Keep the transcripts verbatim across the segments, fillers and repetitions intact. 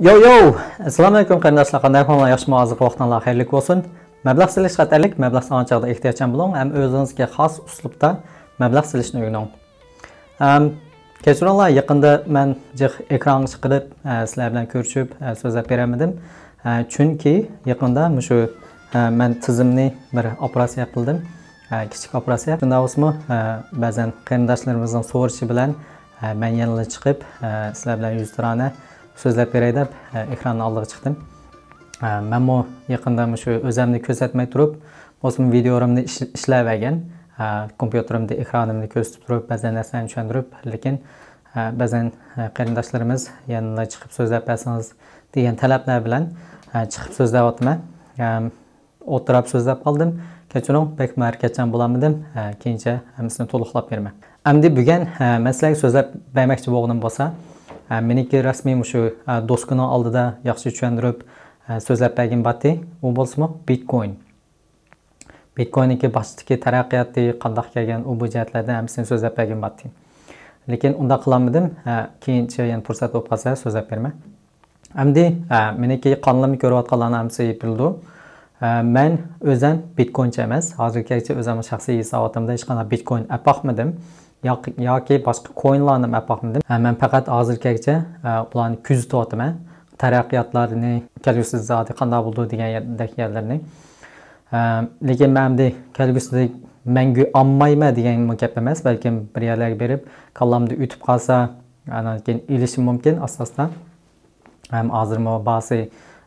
يو يو! ئەسسالامۇ ئەلەيكۇم قېرىنداشلار، قانداق ئەھۋالىڭلار؟ ياخشىمۇ؟ ھازىرقى ۋاقتىڭلار خەيرلىك بولسۇن. مەبلەغ سېلىش خەتەرلىك، مەبلەغ سالغان چاغدا ئېھتىياتچان بولۇڭ ھەم ئۆزىڭىزگە خاس ئۇسلۇبتا مەبلەغ سېلىشنى ئۆگىنىڭ. ئەم، كەچۈرۈڭلار، يېقىندا مەن جىق ئېكرانغا چىقىرىپ، ئە، سىلەر بىلەن كۆرۈشۈپ، ئە، سۆزلەپ بېرەلمىدىم. ئە، چۈنكى يېقىندا مۇشۇ، ئە، مەن تىزىمنى بىر ئوپېراتسىيە قىلدىم. ئە، كىچىك ئوپېراتسىيە. شۇنداق بولسىمۇ، ئە، بەزەن قېرىنداشلىرىمىزنىڭ سورىشى بىلەن، ئە، مەن يەنىلا چىقىپ، ئە، سىلەر بىلەن يۈزتۇرانە سۆزلەپ بېرەي دەپ، ئە، ئېكراننىڭ ئالدىغا چىقتىم. ئە، مەنمۇ يېقىندا مۇشۇ ئۆزەمنى كۆرسەتمەي تۇرۇپ، بولسىمۇ ۋىدىيولىرىمنى ئىش-، ئىشلەۋەرگەن. ئە، كومپيۇتېرىمدا ئېكرانىمنى كۆرسىتىپ تۇرۇپ، بەزەن نەرسىلەرنى چۈشەندۈرۈپ، لېكىن، ئە، بەزەن، ئە، قېرىنداشلىرىمىز يەنىلا چىقىپ سۆزلەپ بەرسىڭىز دېگەن تەلەپلەر بىلەن، ئە، چىقىپ سۆزلەۋاتىمەن. ئە، ئوتتۇراپ سۆزلەپ قالدىم. كەچۈرۈڭ، بەك ھەرىكەتچان بولالمىدىم. ئە، كېيىنچە ھەممىسىنى تولۇقلاپ بېرىمەن. ئەمدى بۈگۈن، ئە، مەن سىلەرگە سۆزلەپ بەرمەكچى بولغىنىم بولسا، ئە، مېنىڭكى رەسمىي مۇشۇ، ئە، دوسكىنىڭ ئالدىدا ياخشى چۈشەندۈرۈپ، ئە، سۆزلەپ بەرگىنىم بارتى. ئۇ بولسىمۇ بىتكوين. بىتكويننىڭكى باشتىكى تەرەققىياتى قانداق كەلگەن، ئۇ بۇ جەھەتلەردە ھەممىسىنى سۆزلەپ بەرگىنىم بارتى. لېكىن ئۇنداق قىلالمىدىم. ئە، كېيىنچە يەنە پۇرسەت بولۇپ قالسا سۆزلەپ بېرىمەن. ئەمدى، ئە، مېنىڭكى قانىلىمنى كۆرۈۋاتقانلارنىڭ ھەممىسى بىلىدۇ. ئە، مەن ئۆزەم بىتكوينچى ئەمەس. ھازىرغىچە ئۆزەمنىڭ شەخسىي ھېساباتىمدا ھېچقانداق بىتكوين ئەپ باقمىدىم. ياق-، ياكى باشقا كوينلارنى ئەپ باقمىدىم. ئە، مەن پەقەت ھازىرغىچە، ئە، بۇلارنى كۆزىتىۋاتىمەن. تەرەققىياتلارنى، كەلگۈسىدە زادى قانداق بولىدۇ دېگەن يەردەك يەرلەرنى. ئە، لېكىن مەن ئەمدى كەلگۈسىدە مەڭگۈ ئالمايمەن دېگەن گەپ ئەمەس، بەلكىم بىر يەرلەرگە بېرىپ، كاللامدا ئۆتۈپ قالسا، ئاندىن كېيىن ئېلىشىم مۇمكىن ئاستا-ئاستا. ھەم ھازىرمۇ باھاسى،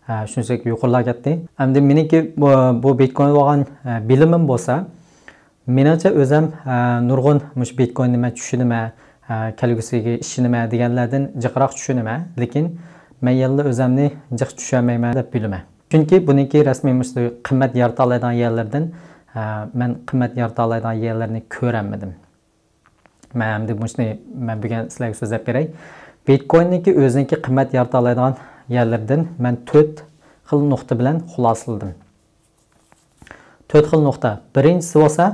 ئە، شۇنچىلىك يۇقىرىلاپ كەتتى. ئەمدى مېنىڭكى بۇ، بۇ بىتكوين بولغان، ئە، بىلىمىم بولسا، مېنىڭچە ئۆزەم، ئە، نۇرغۇن مۇشۇ بىتكويننى مەن چۈشىنىمەن، ئە، كەلگۈسىگە ئىشىنىمەن دېگەنلەردىن جىقراق چۈشىنىمەن، لېكىن مەن يەنىلا ئۆزەمنى جىق چۈشەنمەيمەن دەپ بىلىمەن. چۈنكى بۇنىڭكى رەسمىي مۇشۇ قىممەت يارىتالايدىغان يەرلىرىدىن، ئە، مەن قىممەت يارىتالايدىغان يەرلەرنى كۆرەلمىدىم. مەن ئەمدى مۇشۇنى مەن بۈگۈن سىلەرگە سۆزلەپ بېرەي. بىتكويننىڭكى ئۆزىنىڭكى قىممەت يارىتالايدىغان يەرلىرىدىن مەن تۆت خىل نۇقتا بىلەن خۇلاسىلىدىم. تۆت خىل نۇقتا. بىرىنچىسى بولسا،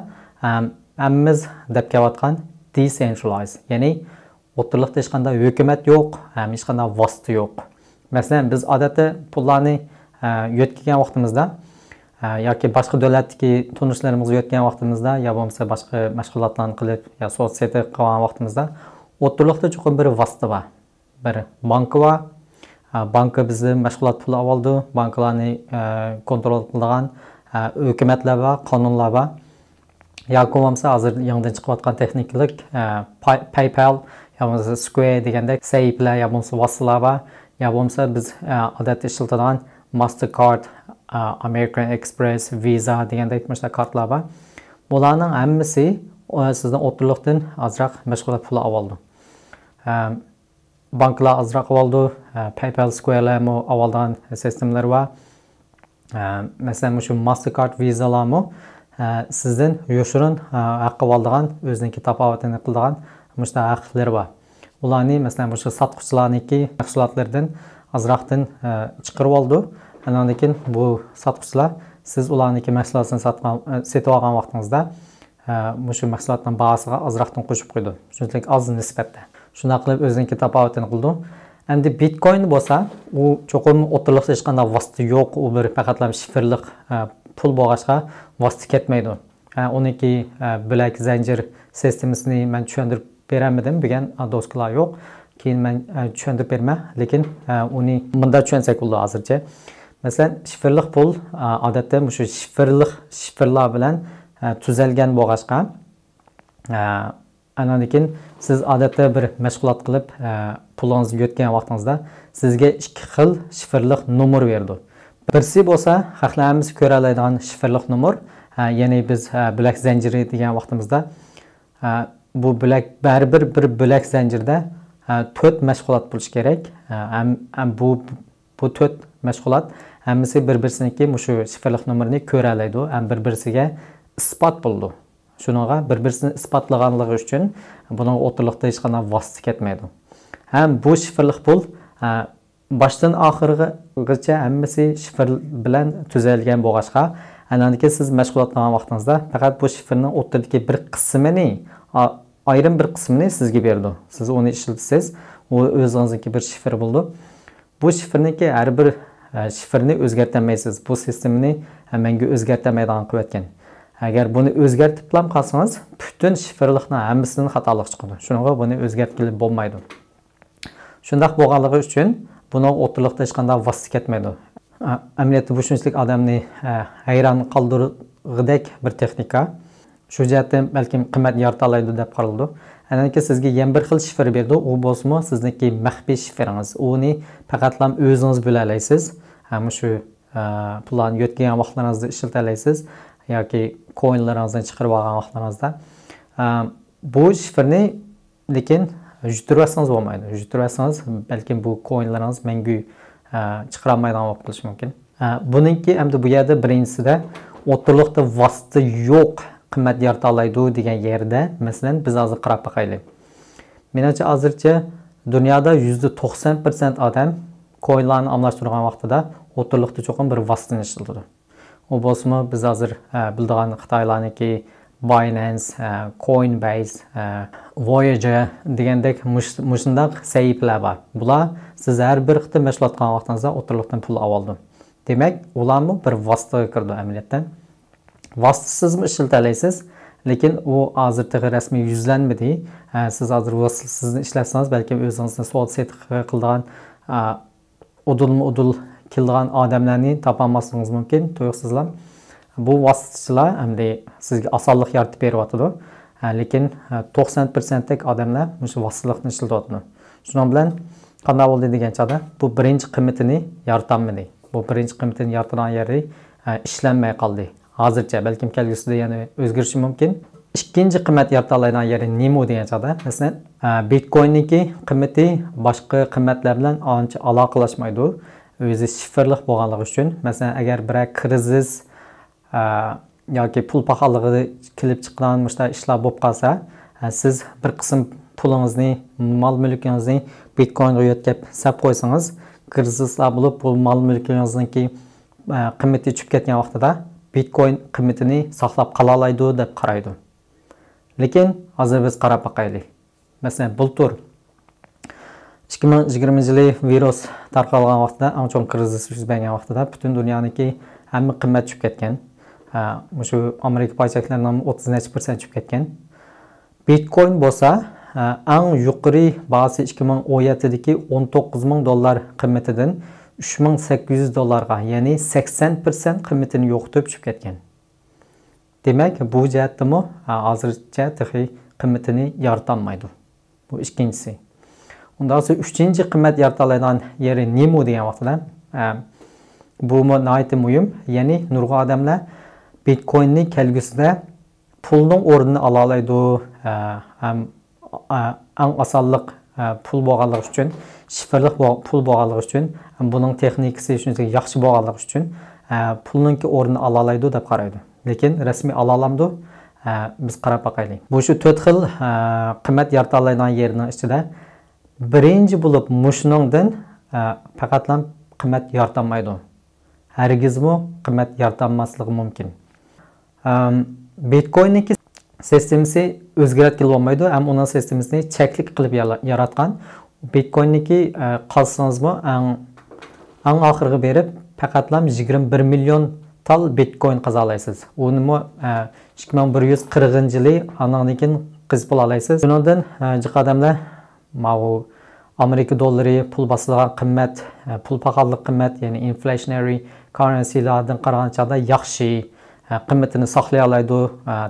ئەم، ھەممىمىز دەپ كېلىۋاتقان دېسېنترىلايز، يەنى ئوتتۇرىلىقتا ھېچقانداق ھۆكۈمەت يوق، ھەم ھېچقانداق ۋاسىتە يوق. مەسىلەن، بىز ئادەتتە پۇللارنى، ئە، يۆتكىگەن ۋاقتىمىزدا، ئە، ياكى باشقا دۆلەتتىكى تونۇشلىرىمىزغا يۆتكىگەن ۋاقتىمىزدا، يا بولمىسا باشقا مەشغۇلاتلارنى قىلىپ، يا سودا سېتىق قىلغان ۋاقتىمىزدا، ئوتتۇرىلىقتا چوقۇم بىر ۋاسىتە بار. بىر بانكا بار. ئە، بانكا بىزدىن مەشغۇلات پۇلى ئاۋالىدۇ. بانكىلارنى، ئە، كونترول قىلىدىغان، ئە، ھۆكۈمەتلەر بار، قانۇنلار بار. ياكى بولمىسا ھازىر يېڭىدىن چىقىۋاتقان تېخنىكىلىق، ئە، پاي-، پەيپال يا بولمىسا سكوير دېگەندەك سەھىپىلەر يا بولمىسا ۋاسىتىلار بار. يا بولمىسا بىز، ئە، ئادەتتە ئىشلىتىدىغان ماستېركارد، ئە، ئامېرىكان ئېكسپرېس، ۋىزا دېگەندەك مۇشۇنداق كارتىلار بار. بۇلارنىڭ ھەممىسى، ئە، سىزنى ئوتتۇرىلىقتىن ئازراق مەشغۇلات پۇلى ئاۋالىدۇ. ئە، بانكىلار ئازراق ئاۋالىدۇ، ئە، پەيپال سكويرلارمۇ ئاۋالىدىغان سىستېمىلىرى بار. ئە، مەسىلەن، مۇشۇ ماستېركارد ۋىزالارمۇ، ئە، سىزدىن يوشۇرۇن، ئە، ھەق ئاۋالىدىغان، ئۆزىنىڭكى تاپاۋىتىنى قىلىدىغان مۇشۇنداق ھەقلىرى بار. ئۇلارنى، مەسىلەن، مۇشۇ ساتقۇچىلارنىڭكى مەھسۇلاتلىرىدىن ئازراقتىن، ئە، چىقىرىۋالىدۇ. ئاندىن كېيىن بۇ ساتقۇچىلار سىز ئۇلارنىڭكى مەھسۇلاتىنى ساتقان، ئە، سېتىۋالغان ۋاقتىڭىزدا، ئە، مۇشۇ مەھسۇلاتنىڭ باھاسىغا ئازراقتىن قوشۇپ قويىدۇ. شۇنچىلىك ئاز نىسبەتتە. شۇنداق قىلىپ ئۆزىنىڭكى تاپاۋىتىنى قىلىدۇ. ئەمدى بىتكوين بولسا، ئۇ چوقۇم ئوتتۇرىلىقتا ھېچقانداق ۋاسىتە يوق، ئۇ بىر پەقەتلا شىفىرلىق، ئە، پۇل بولغاچقا ۋاسىتە كەتمەيدۇ. ئە، ئۇنىڭكى، ئە، بۆلەك زەنجىر سىستېمىسىنى مەن چۈشەندۈرۈپ بېرەلمىدىم، بۈگۈن، ئە، دوسكىلار يوق. كېيىن مەن، ئە، چۈشەندۈرۈپ بېرىمەن، لېكىن، ئە، ئۇنى مۇنداق چۈشەنسەك بولىدۇ ھازىرچە. مەسىلەن، شىفىرلىق پۇل، ئە، ئادەتتە مۇشۇ شىفىرلىق، شىفىرلار بىلەن، ئە، تۈزەلگەن بولغاچقا، ئە، ئاندىن كېيىن سىز ئادەتتە بىر مەشغۇلات قىلىپ، ئە، پۇلىڭىزنى يۆتكىگەن ۋاقتىڭىزدا سىزگە ئىككى خىل شىفىرلىق نومۇر بېرىدۇ. بىرسى بولسا خەقلەر ھەممىسى كۆرەلەيدىغان شىفىرلىق نومۇر. ئە، يەنى بىز، ئە، بۆلەك زەنجىرى دېگەن ۋاقتىمىزدا، ئە، بۇ بۆلەك، بەرىبىر بىر بۆلەك زەنجىرىدە، ئە، تۆت مەشغۇلات بولۇشى كېرەك. ئە، ھەم، ھەم بۇ، بۇ تۆت مەشغۇلات ھەممىسى بىر-بىرسىنىڭكى مۇشۇ شىفىرلىق نومۇرىنى كۆرەلەيدۇ. ھەم بىر-بىرسىگە ئىسپات بولىدۇ. شۇنىڭغا بىر-بىرسىنى ئىسپاتلىغانلىقى ئۈچۈن بۇنىڭغا ئوتتۇرىلىقتا ھېچقانداق ۋاسىتە كەتمەيدۇ. ھەم بۇ شىفىرلىق پۇل، ئە، باشتىن ئاخىرغىچە ھەممىسى شىفىر بىلەن تۈزەلگەن بولغاچقا، ئاندىن كېيىن سىز مەشغۇلات قىلغان ۋاقتىڭىزدا پەقەت بۇ شىفىرنىڭ ئوتتۇرىدىكى بىر قىسمىنى، ئا-، ئايرىم بىر قىسمىنى سىزگە بېرىدۇ. سىز ئۇنى ئىشلىتىسىز، ئۇ ئۆزىڭىزنىڭكى بىر شىفىرى بولىدۇ. بۇ شىفىرنىڭكى ھەر بىر، ئە، شىفىرنى ئۆزگەرتەلمەيسىز. بۇ سىستېمىنى، ئە، مەڭگۈ ئۆزگەرتەلمەيدىغان قىلىۋەتكەن. ئەگەر بۇنى ئۆزگەرتىپلام قالسىڭىز، پۈتۈن شىفىرلىقنىڭ ھەممىسىدىن خاتالىق چىقىدۇ. شۇنىڭغا بۇنى ئۆزگەرتكىلى بولمايدۇ. شۇنداق بولغانلىقى ئۈچۈن بۇنىڭ ئوتتۇرىلىقتا ھېچقانداق ۋاسىتە كەتمەيدۇ. ئە، ئەمەلىيەتتە بۇ شۇنچىلىك ئادەمنى، ئە، ھەيران قالدۇرغۇدەك بىر تېخنىكا. شۇ جەھەتتىن بەلكىم قىممەت يارىتالايدۇ دەپ قارىلىدۇ. ئاندىن كېيىن سىزگە يەنە بىر خىل شىفىر بېرىدۇ. ئۇ بولسىمۇ سىزنىڭكى مەخپىي شىفىرىڭىز. ئۇنى پەقەتلا ئۆزىڭىز بىلەلەيسىز. ھە، مۇشۇ، ئە، پۇللارنى يۆتكىگەن ۋاقىتلىرىڭىزدا ئىشلىتەلەيسىز ياكى كوينلىرىڭىزنى چىقىرىپ ئالغان ۋاقىتلىرىڭىزدا. ئە، بۇ شىفىرنى لېكىن يۈتتۈرۈۋەتسىڭىز بولمايدۇ. يۈتتۈرۈۋەتسىڭىز، بەلكىم بۇ كوينلىرىڭىز مەڭگۈ، ئە، چىقىرالمايدىغان بولۇپ قېلىشى مۇمكىن. ئە، بۇنىڭكى ئەمدى بۇ يەردە بىرىنچىسىدە ئوتتۇرىلىقتا ۋاسىتە يوق قىممەت يارىتالايدۇ دېگەن يەردە، مەسىلەن، بىز ھازىر قاراپ باقايلى. مېنىڭچە، ھازىرچە دۇنيادا يۈزدە توقسان پىرسەنت ئادەم كوينلارنى ئالماشتۇرغان ۋاقتىدا ئوتتۇرىلىقتا چوقۇم بىر ۋاسىتىنى ئىشلىتىدۇ. ئۇ بولسىمۇ بىز ھازىر، ئە، بىلىدىغان خىتايلارنىڭكى باينانس، ئە، كوينبەيس، ئە، ۋويېجېر دېگەندەك مۇش-، مۇشۇنداق سەھىپىلەر بار. بۇلار سىز ھەر بىر قېتىم مەشغۇلات قىلغان ۋاقتىڭىزدا ئوتتۇرىلىقتىن پۇل ئاۋالىدۇ. دېمەك، ئۇلارمۇ بىر ۋاسىتىگە كىرىدۇ ئەمەلىيەتتە. ۋاسىتىسىزمۇ ئىشلىتەلەيسىز، لېكىن ئۇ ھازىر تېخى رەسمىي يۈزلەنمىدى. ئە، سىز ھازىر ۋاسىتىسىزنى ئىشلەتسىڭىز، بەلكىم ئۆزىڭىزنى سودا سېتىق قىلىدىغان، ئە، ئۇدۇلمۇ ئۇدۇل كېلىدىغان ئادەملەرنى تاپالماسلىقىڭىز مۇمكىن، تۇيۇقسىزلا. بۇ ۋاسىتىچىلار ئەمدى سىزگە ئاسانلىق يارىتىپ بېرىۋاتىدۇ. ھە، لېكىن، ھە، توقسان پىرسەنتتەك ئادەملەر مۇشۇ ۋاسىتىلىقنى ئىشلىتىۋاتىدۇ. شۇنىڭ بىلەن قانداق بولدى دېگەن چاغدا، بۇ بىرىنچى قىممىتىنى يارىتالمىدى. بۇ بىرىنچى قىممىتىنى يارىتىدىغان يېرى، ھە، ئىشلەنمەي قالدى. ھازىرچە، بەلكىم كەلگۈسىدە يەنە ئۆزگىرىشى مۇمكىن. ئىككىنچى قىممەت يارىتالايدىغان يېرى نېمە دېگەن چاغدا، مەسىلەن، ئە، بىتكويننىڭكى قىممىتى باشقا قىممەتلەر بىلەن ئانچە ئالاقىلاشمايدۇ. ئۆزى شىفىرلىق بولغانلىقى ئۈچۈن، مەسىلەن، ئەگەر بىرەر كىرىزىس، ئە، ياكى پۇل پاخاللىقى كېلىپ چىققان مۇشۇنداق ئىشلار بولۇپ قالسا، ئە، سىز بىر قىسىم پۇلىڭىزنى، مال مۈلكىڭىزنى بىتكوينغا يۆتكەپ ساپ قويسىڭىز، كىرىزىسلار بولۇپ، بۇ مال مۈلكىڭىزنىڭكى، ئە، قىممىتى چۈشۈپ كەتكەن ۋاقتىدا بىتكوين قىممىتىنى ساقلاپ قالالايدۇ دەپ قارايدۇ. لېكىن ھازىر بىز قاراپ باقايلى. مەسىلەن، بۇلتۇر ئىككى مىڭ يىگىرمىنچى يىلى ۋىرۇس تارقالغان ۋاقتىدا، ئەڭ چوڭ كىرىزىس يۈز بەرگەن ۋاقتىدا پۈتۈن دۇنيانىڭكى ھەممە قىممەت چۈشۈپ كەتكەن. ھە، مۇشۇ ئامېرىكا پاي چەكلىرىنىڭ ئوتتۇز نەچچە پىرسەنت چۈشۈپ كەتكەن. بىتكوين بولسا، ھە، ئەڭ يۇقىرى باھاسى ئىككى مىڭ ئون يەتتىدىكى ئون توققۇز مىڭ دوللار قىممىتىدىن ئۈچ مىڭ سەككىز يۈز دوللارغا، يەنى سەكسەن پىرسەنت قىممىتىنى يوقىتىپ چۈشۈپ كەتكەن. دېمەك، بۇ جەھەتتىمۇ، ھە، ھازىرچە تېخى قىممىتىنى يارىتالمايدۇ. بۇ ئىككىنچىسى. ئۇنداق بولسا ئۈچىنچى قىممەت يارىتالايدىغان يېرى نېمە دېگەن ۋاقتىدا، ھە، بۇمۇ ناھايىتى مۇھىم. يەنى نۇرغۇن ئادەملەر بىتكويننى كەلگۈسىدە پۇلنىڭ ئورنىنى ئالالايدۇ، ھە، ھەم، ئە، ئەڭ ئاسانلىق، ئە، پۇل بولغانلىقى ئۈچۈن، شىفىرلىق بو-، پۇل بولغانلىقى ئۈچۈن، ھەم بۇنىڭ تېخنىكىسى شۇنچىلىك ياخشى بولغانلىقى ئۈچۈن، ئە، پۇلنىڭكى ئورنىنى ئالالايدۇ دەپ قارايدۇ. لېكىن رەسمىي ئالالامدۇ؟ ئە، بىز قاراپ باقايلى. بۇ شۇ تۆت خىل، ئە، قىممەت يارىتالايدىغان يېرىنىڭ ئىچىدە بىرىنچى بولۇپ مۇشۇنىڭدىن، ئە، پەقەتلا قىممەت يارىتالمايدۇ. ھەرگىزمۇ قىممەت يارىتالماسلىقى مۇمكىن. ئەم، بىتكويننىڭكى سىستېمىسى ئۆزگەرتكىلى بولمايدۇ، ھەم ئۇنىڭ سىستېمىسىنى چەكلىك قىلىپ يالا-، ياراتقان. بىتكويننىڭكى، ئە، قازسىڭىزمۇ ئەڭ، ئەڭ ئاخىرىغا بېرىپ پەقەتلا يىگىرمە بىر مىليون تال بىتكوين قازالايسىز. ئۇنىمۇ، ئە، ئىككى مىڭ بىر يۈز قىرىقىنچى يىلى ئانىڭدىن كېيىن قېزىپ بولالايسىز. شۇنىڭدىن، ئە، جىق ئادەملەر ماۋۇ ئامېرىكا دوللىرى پۇل باسىدىغان قىممەت، پۇل پاخاللىق قىممەت، يەنى inflationary currencyلاردىن قارىغان چاغدا ياخشى، قىممىتىنى ساقلىيالايدۇ،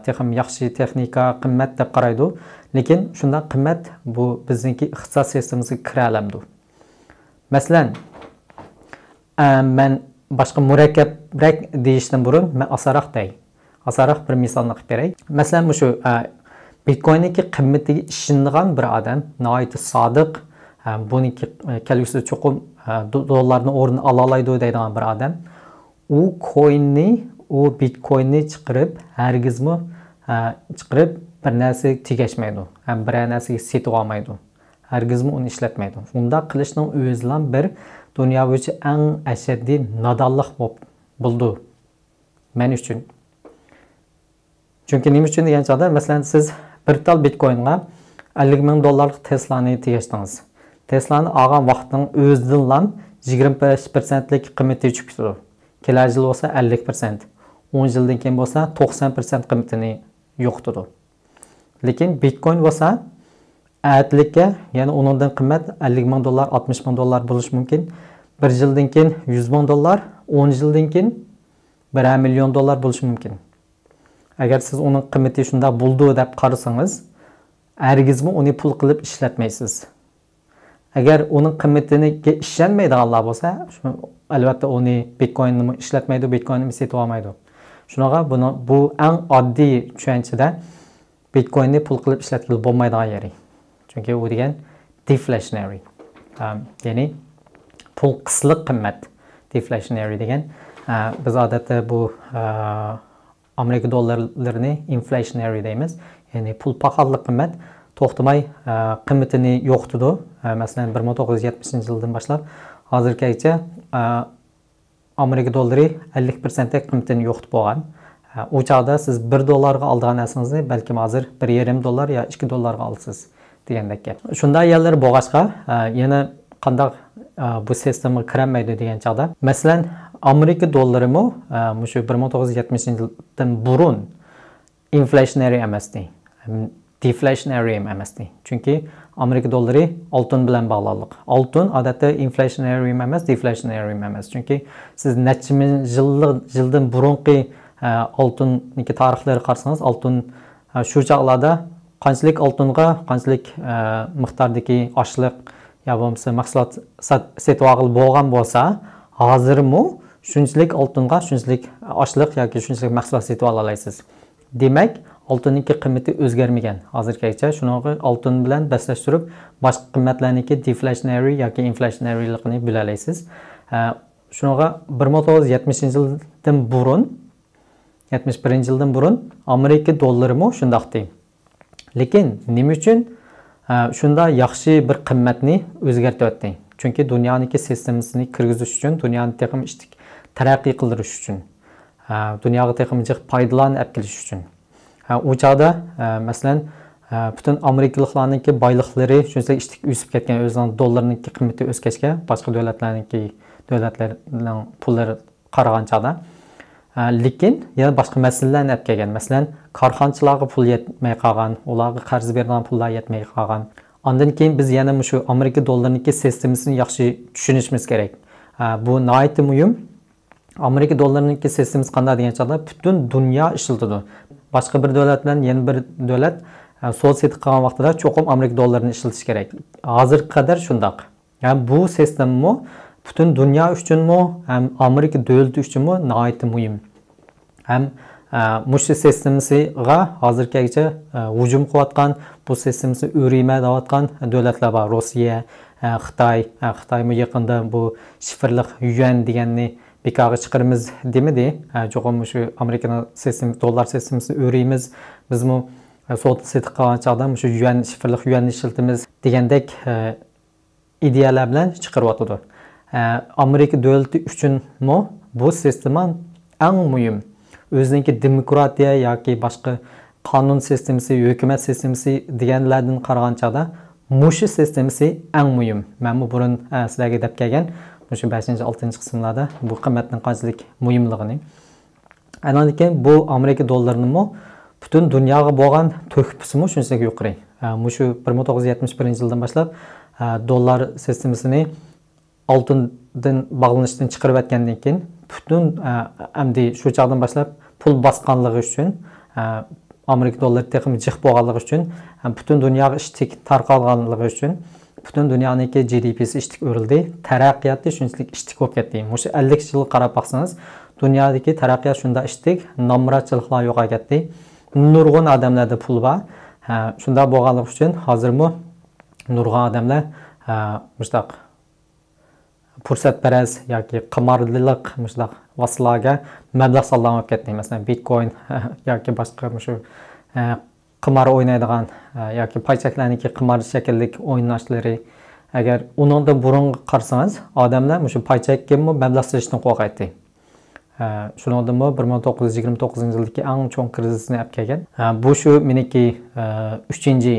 تېخىمۇ ياخشى تېخنىكا قىممەت دەپ قارايدۇ. لېكىن شۇنداق قىممەت بۇ بىزنىڭكى ئىقتىساد سىستېمىسىغا كىرەلەمدۇ؟ مەسىلەن، ئە، مەن باشقا مۇرەككەپرەك دېيىشتىن بۇرۇن مەن ئاسانراق دەي. ئاسانراق بىر مىسالنى قىلىپ بېرەي. مەسىلەن، مۇشۇ، ئە، بىتكويننىڭكى قىممىتىگە ئىشىنىدىغان بىر ئادەم، ناھايىتى سادىق، ئە، بۇنىڭكى، ئە، كەلگۈسىدە چوقۇم، ئە، دو-، دوللارنى ئورنىنى ئالالايدۇ دەيدىغان بىر ئادەم، ئۇ كويننى، ئۇ بىتكويننى چىقىرىپ، ھەرگىزمۇ، ئە، چىقىرىپ بىر نەرسىگە تېگەشمەيدۇ ھەم بىرەر نەرسىگە سېتىۋالمايدۇ. ھەرگىزمۇ ئۇنى ئىشلەتمەيدۇ. ئۇنداق قىلىشنىڭ ئۆزىلا بىر دۇنيا بويىچە ئەڭ ئەشەددىي نادانلىق بولۇپ بولىدۇ مەن ئۈچۈن. چۈنكى نېمە ئۈچۈن دېگەن چاغدا، مەسىلەن، سىز بىر تال بىتكوينغا ئەللىك مىڭ دوللارلىق تېسلانى تېگەشتىڭىز. تېسلانى ئالغان ۋاقىتنىڭ ئۆزىدىنلا يىگىرمە بەش پىرسەنتلىك قىممىتى چۈشۈپ كېتىدۇ. كېلەر يىل بولسا ئەللىك پىرسەنت، ئون يىلدىن كېيىن بولسا توقسان پىرسەنت قىممىتىنى يوقىتىدۇ. لېكىن بىتكوين بولسا ئەتىلىككە، يەنى ئۇنىڭدىن قىممەت ئەللىك مىڭ دوللار، ئاتمىش مىڭ دوللار بولۇشى مۇمكىن. بىر يىلدىن كېيىن يۈز مىڭ دوللار، ئون يىلدىن كېيىن بىرەر مىليون دوللار بولۇشى مۇمكىن. ئەگەر سىز ئۇنىڭ قىممىتى شۇنداق بولىدۇ دەپ قارىسىڭىز، ھەرگىزمۇ ئۇنى پۇل قىلىپ ئىشلەتمەيسىز. ئەگەر ئۇنىڭ قىممىتىگە ئىشەنمەيدىغانلار بولسا، شۇ، ئەلۋەتتە ئۇنى بىتكويننىمۇ ئىشلەتمەيدۇ، بىتكويننىمۇ سېتىۋالمايدۇ. شۇنىڭغا بۇنى، بۇ ئەڭ ئاددىي چۈشەنچىدە بىتكويننى پۇل قىلىپ ئىشلەتكىلى بولمايدىغان يېرى. چۈنكى ئۇ دېگەن دېفلېشنېرى. ئە، يەنى پۇل قىسلىق قىممەت. دېفلېشنېرى دېگەن، ئە، بىز ئادەتتە بۇ، ئە، ئامېرىكا دوللارلىرىنى ئىنفلېشنېرى دەيمىز. يەنى پۇل پاخاللىق قىممەت توختىماي، ئە، قىممىتىنى يوقىتىدۇ. ئە، مەسىلەن، بىر مىڭ توققۇز يۈز يەتمىشىنچى يىلدىن باشلاپ ھازىرغىچە، ئە، ئامېرىكا دوللىرى ئەللىك پىرسەنتتەك قىممىتىنى يوقىتىپ بولغان. ئە، ئۇ چاغدا سىز بىر دوللارغا ئالىدىغان نەرسىڭىزنى بەلكىم ھازىر بىر يېرىم دوللار يا ئىككى دوللارغا ئالىسىز دېگەندەك گەپ. شۇنداق يەرلەر بولغاچقا، ئە، يەنە قانداق، ئە، بۇ سىستېمىغا كىرەلمەيدۇ دېگەن چاغدا، مەسىلەن، ئامېرىكا دوللىرىمۇ، ئە، مۇشۇ بىر مىڭ توققۇز يۈز يەتمىشىنچى يىلدىن بۇرۇن ئىنفلېشنېرى ئەمەستى، دېفلېشنېرى ھەم ئەمەستى. چۈنكى ئامېرىكا دوللىرى ئالتۇن بىلەن باغلانلىق. ئالتۇن ئادەتتە ئىنفلېشنېرى ھەم ئەمەس، دېفلېشنېرى ھەم ئەمەس. چۈنكى سىز نەچچە مىڭ يىللىق، يىلدىن بۇرۇنقى، ئە، ئالتۇننىڭكى تارىخلىرىغا قارىسىڭىز، ئالتۇن، ئە، شۇ چاغلاردا قانچىلىك ئالتۇنغا قانچىلىك، ئە، مىقداردىكى ئاشلىق يا بولمىسا مەھسۇلات سات-، سېتىۋالغىلى بولغان بولسا، ھازىرمۇ شۇنچىلىك ئالتۇنغا شۇنچىلىك ئاشلىق ياكى شۇنچىلىك مەھسۇلات سېتىۋالالايسىز. دېمەك، ئالتۇننىڭكى قىممىتى ئۆزگەرمىگەن ھازىرغىچە. شۇنىڭغا ئالتۇن بىلەن بەسلەشتۈرۈپ، باشقا قىممەتلەرنىڭكى دېفلېشنېرى ياكى ئىنفلېشنېرىلىقىنى بىلەلەيسىز. ئە، شۇنىڭغا بىر مىڭ توققۇز يۈز يەتمىشىنچى يىلدىن بۇرۇن، يەتمىش بىرىنچى يىلدىن بۇرۇن ئامېرىكا دوللىرىمۇ شۇنداقتى. لېكىن نېمە ئۈچۈن، ئە، شۇنداق ياخشى بىر قىممەتنى ئۆزگەرتىۋەتتى؟ چۈنكى دۇنيانىڭكى سىستېمىسىنى كىرگۈزۈش ئۈچۈن، دۇنيانى تېخىمۇ ئىشتىك تەرەققىي قىلدۇرۇش ئۈچۈن، ئە، دۇنياغا تېخىمۇ جىق پايدىلارنى ئەپ كېلىش ئۈچۈن. ئە، ئۇ چاغدا، ئە، مەسىلەن، ئە، پۈتۈن ئامېرىكىلىقلارنىڭكى بايلىقلىرى شۇنچىلىك ئىشتىك ئۆسۈپ كەتكەن، ئۆزىنىڭ دوللىرىنىڭكى قىممىتى ئۆسكەچكە، باشقا دۆلەتلەرنىڭكى، دۆلەتلەرنىڭ پۇللىرى قارىغان چاغدا. ئە، لېكىن يەنە باشقا مەسىلىلەرنى ئەپ كەلگەن. مەسىلەن، كارخانىچىلارغا پۇل يەتمەي قالغان، ئۇلارغا قەرز بېرىدىغان پۇللار يەتمەي قالغان. ئاندىن كېيىن بىز يەنە مۇشۇ ئامېرىكا دوللىرىنىڭكى سىستېمىسىنى ياخشى چۈشىنىشىمىز كېرەك. ئە، بۇ ناھايىتى مۇھىم. ئامېرىكا دوللىرىنىڭكى سىستېمىسى قانداق دېگەن چاغدا، پۈتۈن دۇنيا ئىشلىتىدۇ. باشقا بىر دۆلەت بىلەن يەنە بىر دۆلەت، ئە، سودا سېتىق قىلغان ۋاقتىدا چوقۇم ئامېرىكا دوللىرىنى ئىشلىتىشى كېرەك. ھازىرغا قەدەر شۇنداق. ھەم بۇ سىستېمىمۇ پۈتۈن دۇنيا ئۈچۈنمۇ، ھەم ئامېرىكا دۆلىتى ئۈچۈنمۇ ناھايىتى مۇھىم. ھەم، ئە، مۇشۇ سىستېمىسىغا ھازىرغىچە، ئە، ھۇجۇم قىلىۋاتقان، بۇ سىستېمىسىنى ئۆرۈيمەن دەۋاتقان دۆلەتلەر بار. روسىيە، ئە، خىتاي، ئە، خىتايمۇ يېقىندا بۇ شىفىرلىق يۈەن دېگەننى بىكارغا چىقىرىمىز دېمىدى. ئە، چوقۇم مۇشۇ ئامېرىكىنىڭ سىستېم-، دوللار سىستېمىسىنى ئۆرۈيمىز. بىزمۇ، ئە، سودا سېتىق قىلغان چاغدا مۇشۇ يۈەن، شىفىرلىق يۈەننى ئىشلىتىمىز دېگەندەك، ئە، ئىدىيەلەر بىلەن چىقىرىۋاتىدۇ. ئە، ئامېرىكا دۆلىتى ئۈچۈنمۇ بۇ سىستېما ئەڭ مۇھىم. ئۆزىنىڭكى دېموكراتىيە ياكى باشقا قانۇن سىستېمىسى، ھۆكۈمەت سىستېمىسى دېگەنلەردىن قارىغان چاغدا مۇشۇ سىستېمىسى ئەڭ مۇھىم. مەنمۇ بۇرۇن، ئە، سىلەرگە دەپ كەلگەن مۇشۇ بەشىنچى، ئالتىنچى قىسىملاردا بۇ قىممەتنىڭ قانچىلىك مۇھىملىقىنى. ئاندىن كېيىن بۇ ئامېرىكا دوللىرىنىمۇ پۈتۈن دۇنياغا بولغان تۆھپىسىمۇ شۇنچىلىك يۇقىرى. ئە، مۇشۇ بىر مىڭ توققۇز يۈز يەتمىش بىرىنچى يىلدىن باشلاپ، ئە، دوللار سىستېمىسىنى ئالتۇندىن باغلىنىشتىن چىقىرىۋەتكەندىن كېيىن، پۈتۈن، ئە، ئەمدى شۇ چاغدىن باشلاپ پۇل باسقانلىقى ئۈچۈن، ئە، ئامېرىكا دوللىرى تېخىمۇ جىق بولغانلىقى ئۈچۈن، ئە، پۈتۈن دۇنياغا ئىشتىك تارقالغانلىقى ئۈچۈن، پۈتۈن دۇنيانىڭكى جى دى پىسى ئىشتىك ئۆرۈلدى، تەرەققىياتى شۇنچىلىك ئىشتىك بولۇپ كەتتى. مۇشۇ ئەللىك يىلغا قاراپ باقسىڭىز، دۇنيادىكى تەرەققىيات شۇنداق ئىشتىك، نامراتچىلىقلار يوقاپ كەتتى. نۇرغۇن ئادەملەردە پۇل بار. ھە، شۇنداق بولغانلىقى ئۈچۈن ھازىرمۇ نۇرغۇن ئادەملەر، ھە، مۇشۇنداق پۇرسەتپەرەس ياكى قىمارلىق مۇشۇنداق ۋاسىتىلەرگە مەبلەغ سالىدىغان بولۇپ كەتتى. مەسىلەن، بىتكوين ياكى باشقا مۇشۇ، ھە، قىمار ئوينايدىغان، ئە، ياكى پاي چەكلەرنىڭكى قىمار شەكىللىك ئويناشلىرى. ئەگەر ئۇنىڭدىن بۇرۇنغا قارىسىڭىز، ئادەملەر مۇشۇ پاي چەككىمۇ مەبلەغ سېلىشتىن قورقاتتى. ئە، شۇنىڭدىنمۇ بىر مىڭ توققۇز يۈز يىگىرمە توققۇزىنچى يىلدىكى ئەڭ چوڭ كىرىزىسنى ئەپ كەلگەن. ئە، بۇ شۇ مېنىڭكى، ئە، ئۈچىنچى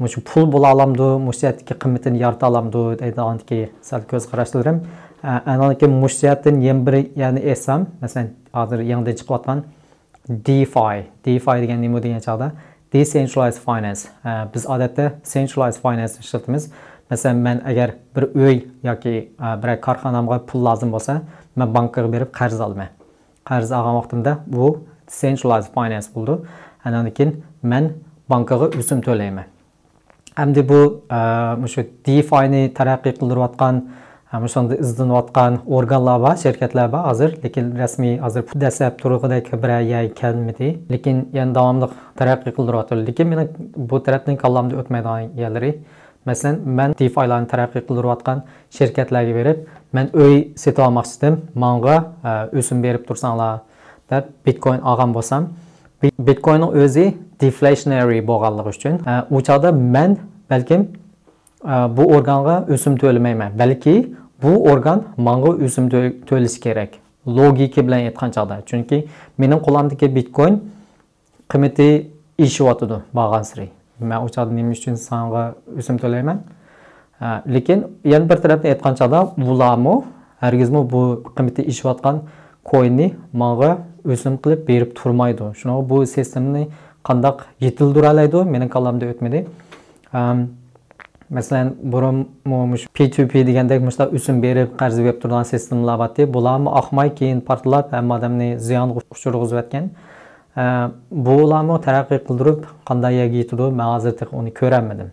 مۇشۇ پۇل بولالامدۇ، مۇشۇ جەھەتتىكى قىممىتىنى يارىتالامدۇ دەيدىغاندىكى سەل كۆز قاراشلىرىم. ئە، ئاندىن كېيىن مۇشۇ جەھەتتىن يەنە بىر، يەنە ئېيتسام، مەسىلەن، ھازىر يېڭىدىن چىقىۋاتقان DeFi. DeFi دېگەن نېمە دېگەن چاغدا؟ Decentralized Finance. ئە، بىز ئادەتتە Centralized Finance ئىشلىتىمىز. مەسىلەن، مەن ئەگەر بىر ئۆي ياكى، ئە، بىرەر كارخانامغا پۇل لازىم بولسا، مەن بانكىغا بېرىپ قەرز ئالىمەن. قەرز ئالغان ۋاقتىمدا بۇ Decentralized Finance بولىدۇ. ئاندىن كېيىن مەن بانكىغا ئۆسۈم تۆلەيمەن. ئەمدى بۇ، ئە، مۇشۇ DeFi نى تەرەققىي قىلدۇرۇۋاتقان، ئە، مۇشۇندا ئىزدىنىۋاتقان ئورگانلار بار، شىركەتلەر بار ھازىر، لېكىن رەسمىي ھازىر دەسسەپ تۇرغۇدەك بىرەر يەرگە كەلمىدى. لېكىن يەنە داۋاملىق تەرەققىي قىلدۇرۇۋاتىدۇ. لېكىن مېنىڭ بۇ تەرەپنىڭ كاللامدا ئۆتمەيدىغان يەرلىرى، مەسىلەن، مەن DeFi لارنى تەرەققىي قىلدۇرۇۋاتقان شىركەتلەرگە بېرىپ، مەن ئۆي سېتىۋالماقچىدىم، ماڭا، ئە، ئۆسۈم بېرىپ تۇرساڭلار، دەپ بىتكوين ئالغان بولسام، بىت-، بىتكويننىڭ ئۆزى deflationary بولغانلىقى ئۈچۈن، ئە، ئۇ چاغدا مەن بەلكىم، ئە، بۇ ئورگانغا ئۆسۈم تۆلىمەيمەن، بەلكى بۇ ئورگان ماڭا ئۆسۈم تۆ-، تۆلىشى كېرەك. لوگىكا بىلەن ئېيتقان چاغدا، چۈنكى مېنىڭ قولۇمدىكى بىتكوين قىممىتى ئېشىۋاتىدۇ بارغانسېرى. مەن ئۇ چاغدا نېمە ئۈچۈن ساڭا ئۆسۈم تۆلەيمەن؟ ئە، لېكىن يەنە بىر تەرەپتىن ئېيتقان چاغدا، ئۇلارمۇ ھەرگىزمۇ بۇ قىممىتى ئېشىۋاتقان كويننى ماڭا ئۆسۈم قىلىپ بېرىپ تۇرمايدۇ. شۇنىڭغا بۇ سىستېمىنى قانداق يېتىلدۈرەلەيدۇ؟ مېنىڭ كاللامدا ئۆتمىدى. ئەم، مەسىلەن، بۇرۇنمۇ مۇشۇ P two P دېگەندەك مۇشۇنداق ئۆسۈم بېرىپ، قەرز بېرىپ تۇرىدىغان سىستېمىلار بارتتى. بۇلارمۇ ئاقماي، كېيىن پارتلاپ، ھەممە ئادەمنى زىيانغا ئۇچۇرغۇزۇۋەتكەن. ئە، بۇلارمۇ تەرەققىي قىلدۇرۇپ، قانداق يەرگە يېتىدۇ، مەن ھازىر تېخى ئۇنى كۆرەلمىدىم.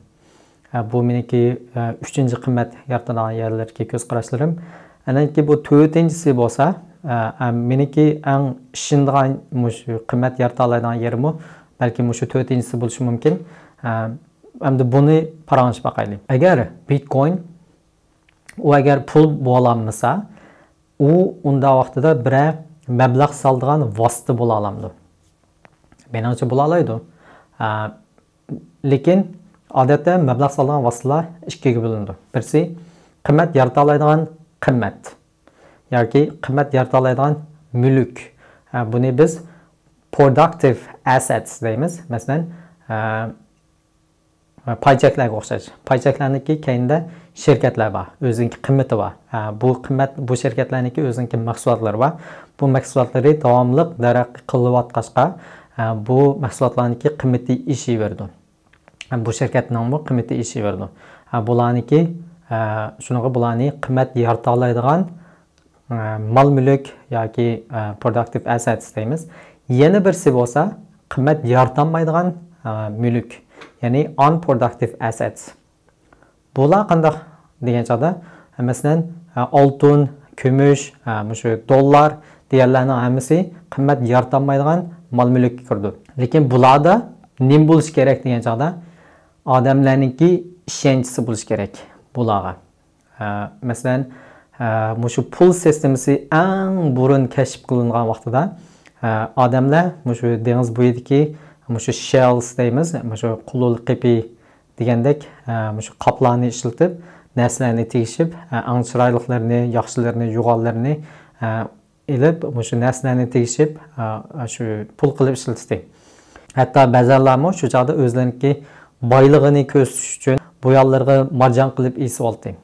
ئە، بۇ مېنىڭكى، ئە، ئۈچىنچى قىممەت يارىتىدىغان يەرلەردىكى كۆز قاراشلىرىم. ئەنەكى بۇ تۆتىنچىسى بولسا، ئە، ئە، مېنىڭكى ئەڭ ئىشىنىدىغان مۇشۇ قىممەت يارىتالايدىغان يېرىمۇ بەلكى مۇشۇ تۆتىنچىسى بولۇشى مۇمكىن. ئە، ئەمدى بۇنى پاراڭلىشىپ باقايلى. ئەگەر بىتكوين، ئۇ ئەگەر پۇل بولالمىسا، ئۇ ئۇنداق ۋاقتىدا بىرەر مەبلەغ سالىدىغان ۋاسىتە بولالامدۇ؟ مېنىڭچە بولالايدۇ. ئە، لېكىن ئادەتتە مەبلەغ سالىدىغان ۋاسىتىلەر ئىككىگە بۆلۈنىدۇ. بىرسى قىممەت يارىتالايدىغان قىممەت ياكى قىممەت يارىتالايدىغان مۈلۈك. ئە، بۇنى بىز productive assets دەيمىز. مەسىلەن، ئە، پاي چەكلەرگە ئوخشاش. پاي چەكلەرنىڭكى كەينىدە شىركەتلەر بار، ئۆزىنىڭكى قىممىتى بار. ھە، بۇ قىممەت، بۇ شىركەتلەرنىڭكى ئۆزىنىڭكى مەھسۇلاتلىرى بار. بۇ مەھسۇلاتلىرى داۋاملىق تەرەققىي قىلىۋاتقاچقا، ھە، بۇ مەھسۇلاتلارنىڭكى قىممىتى ئېشىۋېرىدۇ. ھە، بۇ شىركەتنىڭمۇ قىممىتى ئېشىۋېرىدۇ. ھە، بۇلارنىڭكى، ھە، شۇنىڭغا بۇلارنى قىممەت يارىتالايدىغان ئە، مال-مۈلۈك ياكى، ئە، productive assets دەيمىز. يەنە بىرسى بولسا قىممەت يارىتالمايدىغان، ئە، مۈلۈك، يەنى unproductive assets. بۇلار قانداق دېگەن چاغدا، مەسىلەن، ئە، ئالتۇن، كۈمۈش، ئە، مۇشۇ دوللار دېگەنلەرنىڭ ھەممىسى قىممەت يارىتالمايدىغان مال-مۈلۈككە كىرىدۇ. لېكىن بۇلاردا نېمە بولۇشى كېرەك دېگەن چاغدا، ئادەملەرنىڭكى ئىشەنچىسى بولۇشى كېرەك بۇلارغا. ئە، مەسىلەن، ئە، مۇشۇ پۇل سىستېمىسى ئەڭ بۇرۇن كەشىپ قىلىنغان ۋاقتىدا، ئە، ئادەملەر مۇشۇ دېڭىز بويىدىكى مۇشۇ shells دەيمىز، مۇشۇ قۇلۇل قېپى دېگەندەك، ئە، مۇشۇ قاپلارنى ئىشلىتىپ، نەرسىلەرنى تېگىشىپ، ئە، ئەڭ چىرايلىقلىرىنى، ياخشىلىرىنى، يوغانلىرىنى، ئە، ئېلىپ، مۇشۇ نەرسىلەرنى تېگىشىپ، ئە، شۇ پۇل قىلىپ ئىشلىتىتتى. ھەتتا بەزەنلەرمۇ شۇ چاغدا ئۆزلىرىنىڭكى بايلىقىنى كۆرسىتىش ئۈچۈن بۇيانلىرىغا مارجان قىلىپ ئېسىۋالدى.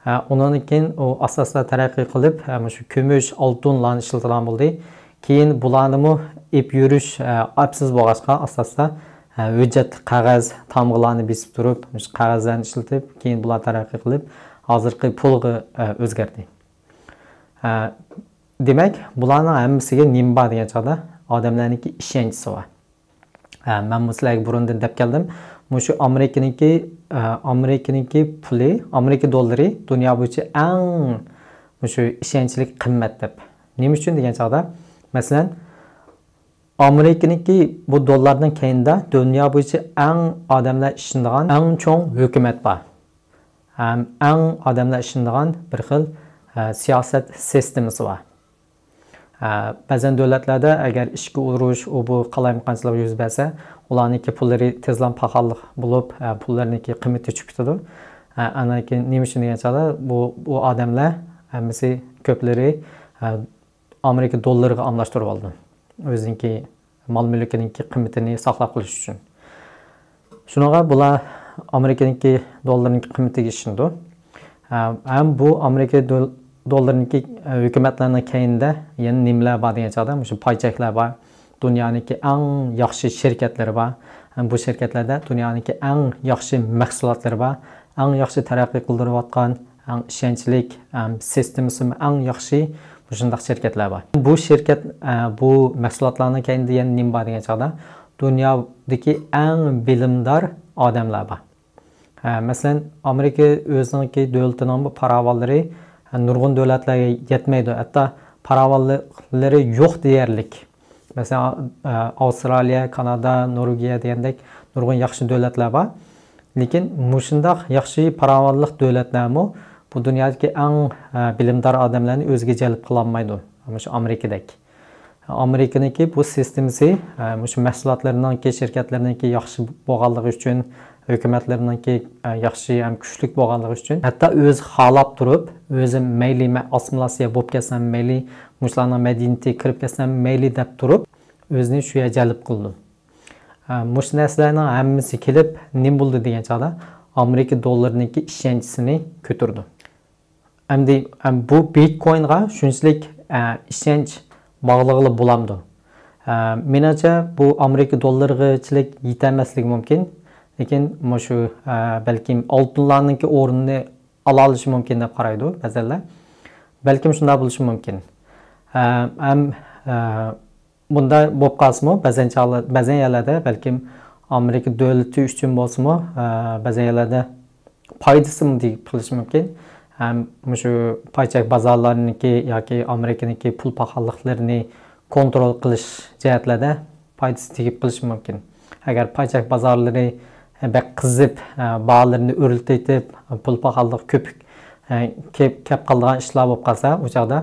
ھە، ئۇنىڭدىن كېيىن ئۇ ئاستا-ئاستا تەرەققىي قىلىپ، ھە، مۇشۇ كۈمۈش، ئالتۇنلارنى ئىشلىتىدىغان بولدى. كېيىن بۇلارنىمۇ ئېلىپ يۈرۈش، ھە، ئەپسىز بولغاچقا، ئاستا-ئاستا، ھە، ھۆججەتلىك قەغەز، تامغىلارنى بېسىپ تۇرۇپ، مۇشۇ قەغەزلەرنى ئىشلىتىپ، كېيىن بۇلار تەرەققىي قىلىپ، ھازىرقى پۇلغا، ھە، ئۆزگەردى. ھە، دېمەك، بۇلارنىڭ ھەممىسىگە نېمە بار دېگەن چاغدا، ئادەملەرنىڭكى ئىشەنچىسى بار. ھە، مەنمۇ سىلەرگە بۇرۇندىن دەپ كەلدىم. مۇشۇ ئامېرىكىنىڭكى، ئە، ئامېرىكىنىڭكى پۇلى، ئامېرىكا دوللىرى دۇنيا بويىچە ئەڭ مۇشۇ ئىشەنچلىك قىممەت دەپ. نېمە ئۈچۈن دېگەن چاغدا، مەسىلەن، ئامېرىكىنىڭكى بۇ دوللارنىڭ كەينىدە دۇنيا بويىچە ئەڭ ئادەملەر ئىشىنىدىغان ئەڭ چوڭ ھۆكۈمەت بار. ھەم ئەڭ ئادەملەر ئىشىنىدىغان بىر خىل، ئە، سىياسەت سىستېمىسى بار. ئە، بەزەن دۆلەتلەردە ئەگەر ئىچكى ئۇرۇش، ئۇ بۇ قالايمىقانچىلىق يۈز بەرسە، ئۇلارنىڭكى پۇللىرى تېزلا پاخاللىق بولۇپ، ئە، پۇللىرىنىڭكى قىممىتى چۈشۈپ كېتىدۇ. ئە، ئاندىن كېيىن نېمە ئۈچۈن دېگەن چاغدا، بۇ، بۇ ئادەملەر ھەممىسى كۆپلىرى، ئە، ئامېرىكا دوللىرىغا ئالماشتۇرۇۋالىدۇ. ئۆزىنىڭكى مال-مۈلكىنىڭكى قىممىتىنى ساقلاپ قېلىش ئۈچۈن. شۇنىڭغا بۇلار، ئامېرىكىنىڭكى دوللىرىنىڭكى قىممىتىگە ئىشىنىدۇ. ھە، ھەم بۇ ئامېرىكا دول-، دوللىرىنىڭكى، ئە، ھۆكۈمەتلەرنىڭ كەينىدە يەنە نېمىلەر بار دېگەن چاغدا، مۇشۇ پاي چەكلەر بار. دۇنيانىڭكى ئەڭ ياخشى شىركەتلىرى بار. ھەم بۇ شىركەتلەردە دۇنيانىڭكى ئەڭ ياخشى مەھسۇلاتلىرى بار. ئەڭ ياخشى تەرەققىي قىلدۇرۇۋاتقان، ئەڭ ئىشەنچلىك، ھەم سىستېمىسىمۇ ئەڭ ياخشى مۇشۇنداق شىركەتلەر بار. بۇ شىركەت، ئە، بۇ مەھسۇلاتلارنىڭ كەينىدە يەنە نېمە بار دېگەن چاغدا، دۇنيادىكى ئەڭ بىلىمدار ئادەملەر بار. ھە، مەسىلەن، ئامېرىكا ئۆزىنىڭكى دۆلىتىنىڭ پاراۋانلىرى، ھە، نۇرغۇن دۆلەتلەرگە يەتمەيدۇ. ھەتتا پاراۋانلىرى يوق دېيەرلىك. مەسىلەن، ئا-، ئاۋسترالىيە، كانادا، نورۋېگىيە دېگەندەك نۇرغۇن ياخشى دۆلەتلەر بار. لېكىن مۇشۇنداق ياخشى پاراۋانلىق دۆلەتلەرمۇ بۇ دۇنيادىكى ئەڭ، ھە، بىلىمدار ئادەملەرنى ئۆزىگە جەلپ قىلالمايدۇ. مۇشۇ ئامېرىكىدەك. ئامېرىكىنىڭكى بۇ سىستېمىسى، ھە، مۇشۇ مەھسۇلاتلىرىنىڭكى، شىركەتلىرىنىڭكى ياخشى بولغانلىقى ئۈچۈن، ھۆكۈمەتلىرىنىڭكى، ھە، ياخشى ھەم كۈچلۈك بولغانلىقى ئۈچۈن، ھەتتا ئۆزى خالاپ تۇرۇپ، ئۆزى مەيلى، مەن ئاسسىمىلياتسىيە بولۇپ كەتسەم مەيلى، مۇشۇلارنىڭ مەدەنىيىتىگە كىرىپ كەتسەم مەيلى دەپ تۇرۇپ، ئۆزىنى شۇ يەرگە جەلپ قىلىدۇ. ھە، مۇشۇ نەرسىلەرنىڭ ھەممىسى كېلىپ نېمە بولدى دېگەن چاغدا، ئامېرىكا دوللىرىنىڭكى ئىشەنچىسىنى كۆتۈردى. ئەمدى، ئەم، بۇ بىتكوينغا شۇنچىلىك، ئە، ئىشەنچ باغلىغىلى بولامدۇ؟ ئە، مېنىڭچە، بۇ ئامېرىكا دوللىرىغىچىلىك يېتەلمەسلىكى مۇمكىن. لېكىن مۇشۇ، ئە، بەلكىم ئالتۇنلارنىڭكى ئورنىنى ئالالىشى مۇمكىن دەپ قارايدۇ بەزەنلەر. بەلكىم شۇنداق بولۇشى مۇمكىن. ئە، ئەم، ئە، بۇنداق بولۇپ قالسىمۇ، بەزەن چاغلا-، بەزەن يەرلەردە بەلكىم ئامېرىكا دۆلىتى ئۈچۈن بولسىمۇ، ئە، بەزەن يەرلەردە پايدىسىمۇ تېگىپ قېلىشى مۇمكىن. ھەم مۇشۇ پاي چەك بازارلىرىنىڭكى ياكى ئامېرىكىنىڭكى پۇل پاخاللىقلىرىنى كونترول قىلىش جەھەتلەردە پايدىسى تېگىپ قېلىشى مۇمكىن. ئەگەر پاي چەك بازارلىرى بەك قىزىپ، ئە، باھالىرىنى ئۆرلىتىۋېتىپ، پۇل پاخاللىق كۆپۈك، ئە، كېلىپ، كەپ قالىدىغان ئىشلار بولۇپ قالسا، ئۇ چاغدا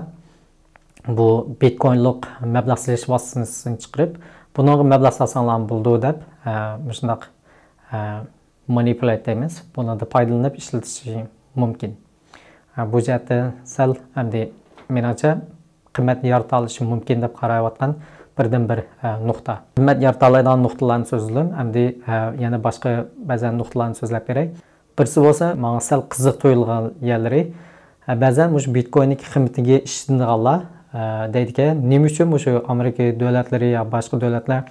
بۇ بىتكوينلۇق مەبلەغ سېلىش ۋاسىتىسىنى چىقىرىپ، بۇنىڭغا مەبلەغ سالساڭلارمۇ بولىدۇ دەپ، ئە، مۇشۇنداق، ئە، مانىپۇليات دەيمىز. بۇنىڭدا پايدىلىنىپ ئىشلىتىشى مۇمكىن. ئە، بۇ جەھەتتە سەل ئەمدى مېنىڭچە قىممەت يارىتالىشى مۇمكىن دەپ قاراۋاتقان بىردىنبىر، ئە، نۇقتا. قىممەت يارىتالايدىغان نۇقتىلارنى سۆزلىدىم. ئەمدى، ئە، يەنە باشقا بەزەن نۇقتىلارنى سۆزلەپ بېرەي. بىرسى بولسا، ماڭا سەل قىزىق تۇيۇلغان يەرلىرى، ئە، بەزەن مۇشۇ بىتكويننىڭكى قىممىتىگە ئىشىنىدىغانلار، ئە، دەيدىكەن، نېمە ئۈچۈن مۇشۇ ئامېرىكا دۆلەتلىرى يا باشقا دۆلەتلەر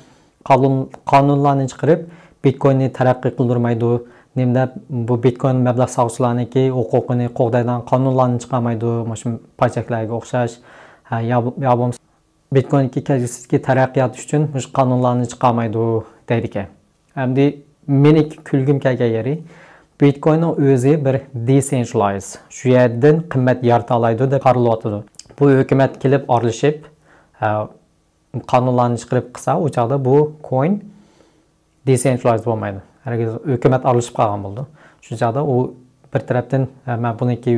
قانۇن، قانۇنلارنى چىقىرىپ، بىتكويننى تەرەققىي قىلدۇرمايدۇ، نېمە دەپ بۇ بىتكوين مەبلەغ سالغۇچىلارنىڭكى ھوقۇقىنى قوغدايدىغان قانۇنلارنى چىقارمايدۇ، مۇشۇ پاي چەكلەرگە ئوخشاش، ھە، يا، يا بولمىسا بىتكويننىڭكى كەلگۈسىدىكى تەرەققىياتى ئۈچۈن مۇشۇ قانۇنلارنى چىقارمايدۇ دەيدىكەن. ئەمدى مېنىڭكى كۈلگۈم كەلگەن يېرى، بىتكويننىڭ ئۆزى بىر دېسېنترالىز، شۇ يەردىن قىممەت يارىتالايدۇ دەپ قارىلىۋاتىدۇ. بۇ ھۆكۈمەت كېلىپ ئارىلىشىپ، ھە، قانۇنلارنى چىقىرىپ قىلسا، ئۇ چاغدا بۇ كوين دېسېنترالىز بولمايدۇ. ھەرگىز ھۆكۈمەت ئارىلىشىپ قالغان بولىدۇ. شۇ چاغدا ئۇ بىر تەرەپتىن، ھە، مەن بۇنىڭكى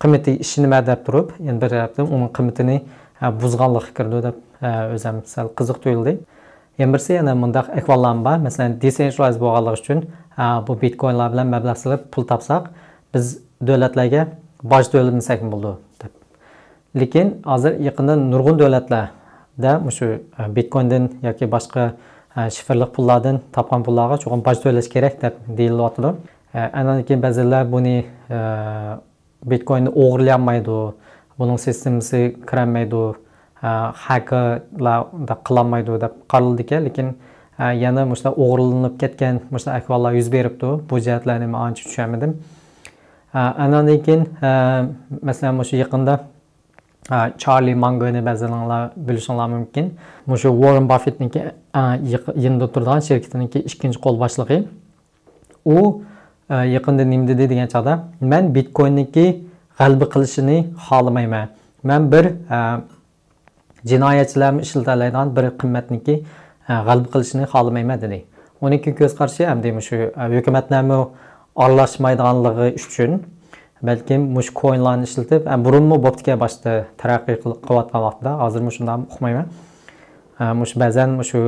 قىممىتىگە ئىشىنىمەن دەپ تۇرۇپ، يەنە بىر تەرەپتىن ئۇنىڭ قىممىتىنى، ھە، بۇزغانلىققا كىرىدۇ دەپ، ھە، ئۆزۈم سەل قىزىق تۇيۇلدى. يەنە بىرسى، يەنە مۇنداق ئەھۋاللارمۇ بار. مەسىلەن، دېسېنترالىز بولغانلىقى ئۈچۈن، ھە، بۇ بىتكوينلار بىلەن مەبلەغ سېلىپ پۇل تاپساق، بىز دۆلەتلەرگە باج تۆلىمىسەكمۇ بولىدۇ دەپ. لېكىن ھازىر يېقىندا نۇرغۇن دۆلەتلەردە مۇشۇ، ئە، بىتكويندىن ياكى باشقا، ئە، شىفىرلىق پۇللاردىن تاپقان پۇللارغا چوقۇم باج تۆلەش كېرەك دەپ دېيىلىۋاتىدۇ. ئە، ئاندىن كېيىن بەزىلەر بۇنى، ئە، بىتكويننى ئوغرىلىيالمايدۇ، بۇنىڭ سىستېمىسى كىرەلمەيدۇ، ئە، خەكەرلەر قىلالمايدۇ دەپ قارىلىدىكەن. لېكىن، ئە، يەنە مۇشۇنداق ئوغرىلىنىپ كەتكەن مۇشۇنداق ئەھۋاللار يۈز بېرىپتۇ. بۇ جەھەتلەرنى مەن ئانچە چۈشەنمىدىم. ئە، ئاندىن كېيىن، ئە، مەسىلەن، مۇشۇ يېقىندا، ئە، چارلى مانگونى بەزىلەرنىڭ بىلىشىڭلار مۇمكىن. مۇشۇ ۋاررېن باففېتنىڭكى، ئە، يېقى-، يېنىدا تۇرىدىغان شىركىتىنىڭكى ئىككىنچى قول باشلىقى. ئۇ، ئە، يېقىندا نېمە دېدى دېگەن چاغدا، مەن بىتكويننىڭكى غەلىبە قىلىشىنى خالىمايمەن. مەن بىر، ئە، جىنايەتچىلەرمۇ ئىشلىتەلەيدىغان بىر قىممەتنىڭكى، ئە، غەلىبە قىلىشىنى خالىمايمەن دېدى. ئۇنىڭكى كۆز قارىشى ئەمدى مۇشۇ، ئە، ھۆكۈمەتلەرمۇ ئارىلاشمايدىغانلىقى ئۈچۈن، بەلكىم مۇشۇ كوينلارنى ئىشلىتىپ، ئە، بۇرۇنمۇ بوپتىكەن باشتا تەرەققىي قىل-، قىلىۋاتقان ۋاقتىدا، ھازىرمۇ شۇنداقمۇ ئۇقمايمەن. ئە، مۇشۇ بەزەن مۇشۇ